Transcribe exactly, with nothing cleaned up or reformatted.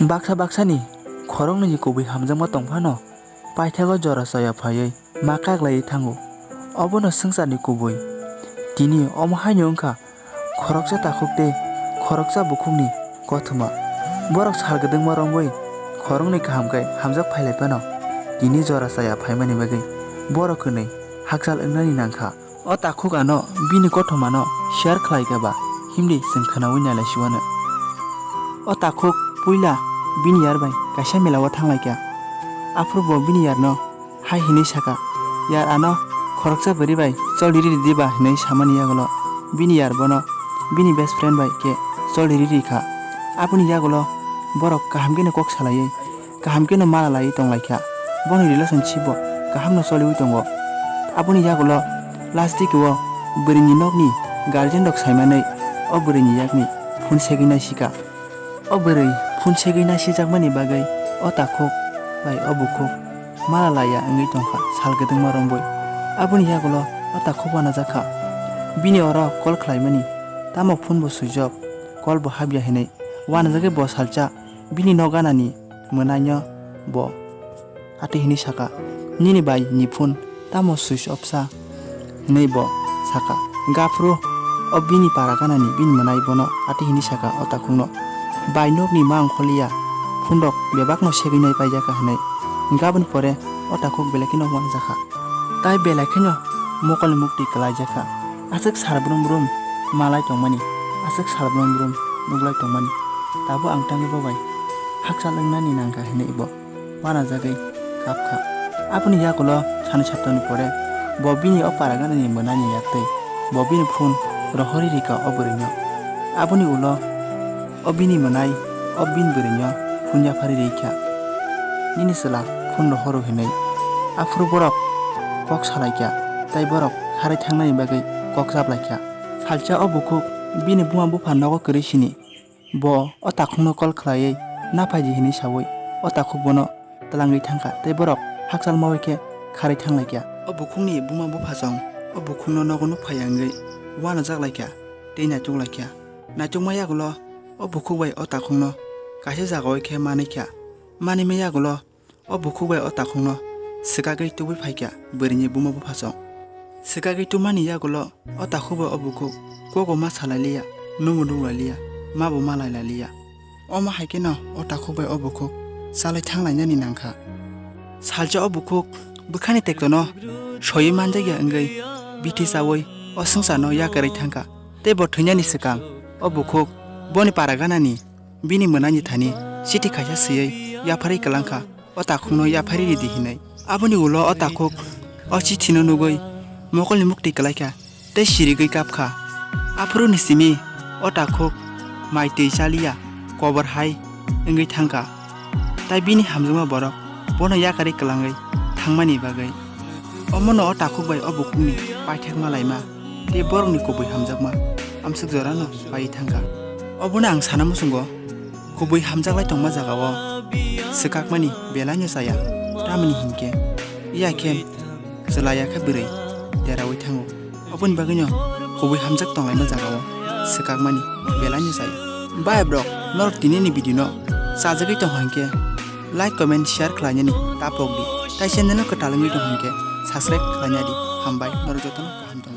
Baksa baksani khoroknwi ni kubui hamjakma tong phano, paithago jora chaya phaiwi ma kaglaiwi thango. Obono swngcharni kubui. Tini omo haino wngkha khoroksa takhuk tei khoroksa bukhukni kothoma. Borok sal kwdwngma romwi khoroknwi kaham khe hamjak phailai phano, tini jora chaya phaimani bagwi borok hwnwi hakchal wngnani nangkha. O takhuk ano bini kothomano share khlai khe ba himdi chwng khwnaui nailai siwano. O takhuk puila bini yar bai kaisa mela o thanglai kha. Aphuru bo bini yarno hai hwnwi sakha, "Yar, ano khoroksa bwrwi bai choli riri di ba," hwnwi samani yagulo bini yar bono bini best friend bai khe choli riri kha. Aboni yagulo borok kaham kheno kok salaiwi kaham kheno mala laiwi tong lai kha. Boni relationship bo kaham no choliwi tongo. Aboni yagulo last dike o bwrwi ni nok ni guardian rok saimanwi o bwrwi ni yak ni phone segwi nai si kha. O bwrwi phone segwi nai si jakmani bagwi o takhuk bai o bukhuk mala laiya wngwi tong kha sal kwdwngma romwi. Aboni yagulo o takhuk uanajak kha. Bini oro call khlaimani, tamo phone bo switch off, call bo habya hwnwi uanajagwi bo salsa bini nok ganani mwnaino bo atwi hwnwi sakha, "Nini bai ni phone tamo switch off sa?" hwnwi bo sakha. Gaphuru o bini para ganani bini mwnai bono atwi hwnwi sakha o takhukno, "Bai nokni ma ongkhorliya, phone rok bebakno segwi nai paijak kha," hwnwi. Gaboni pore o takhuk belai kheno uanajakha. Tai belai kheno mokolni muktwi kwlaijakha. Aswk sal brum brum malai tongmani, aswk sal brum brum nuklai tongmani, tabuk ang tangwi bo bai hakchal wngnani nangkha hwnwi bo uanajagwi kapkha. Aboni yagulo sani saptani pore bo bini o para ganani mwnaini yaktwi bo bini phone rohorwi rikha o bwrwino. Aboni ulo o bini mwnai o bini bwrwino phone yapharwi rikha, "Nini chwla phone rohoro," hwnwi. Aphuru borok kok salaikha tei borok kharwi thangnani bagwi kok chaplaikha. Salsa o bukhuk bini buma bupha nogo kwrwi sini. Bo o takhukno call khlaiwi, "Naphaidi," hwnwi saui o takhuk bono twlangwi thangkha tei borok hakchal maui khe kharwi thanglaikha. O bukhukni buma buphasong o bukhukno nogo nuk phaiya wngwi uanajaklaikha tei naichuklaikha. Naichukma yagulo o bukhuk bai o takhukno kaisa jagao khe manwi kha. Manwi maya yagulo o bukhuk bai o takhukno swkagwi tubui phaikha bwrwini buma buphasong. Swkagwi tubmani yagulo o takhuk bai o bukhuk kogo ma salailiya, numu nuklailiya, mabo ma lailaliya. Omo hai kheno o takhuk bai o bukhuk chalai thanglainani nangkha. Salsa o bukhuk bwkhani tektono soiwi manjakya wngwi bithi chaui o swngcharno yakarwi thangkha. Tei bo thwinani swkang o bukhuk boni para ganani bini mwnaini thani chithi kaisa swiwi yapharwi kwlangkha, o takhukno yapharwi ridi hinwi. Aboni ulo o takhuk o chithino nugwi mokolni muktwi kwlaikha tei sirigwi kapkha. Aphuruni simi o takhuk mai twi chaliya kobor hai wngwi thangkha. Tai bini hamjakma borok bono yakarwi kwlangwi thangmani bagwi. Omono o takhuk bai o bukhukni paithakma laima tei borokni kubui hamjakma amswk jorano paiwi thangkha. Obono ang sana muchungo, kubui hamjaklai tongma jagao swkakmani belaino chaya, tamni hinkhe iya khe chwlaiya khe bwrwi deraui thango. Oboni bagwino kubui hamjak tonglaima jagao swkakmani belaino chaya. Bayabrok norok tinini video no chajagwi tongkha hinkhe like, comment, share khlainani tapokdi. Tai channel no kwtal wngwi tongkha hinkhe subscribe khlainadi. Hambai, norok jotono kaham tong.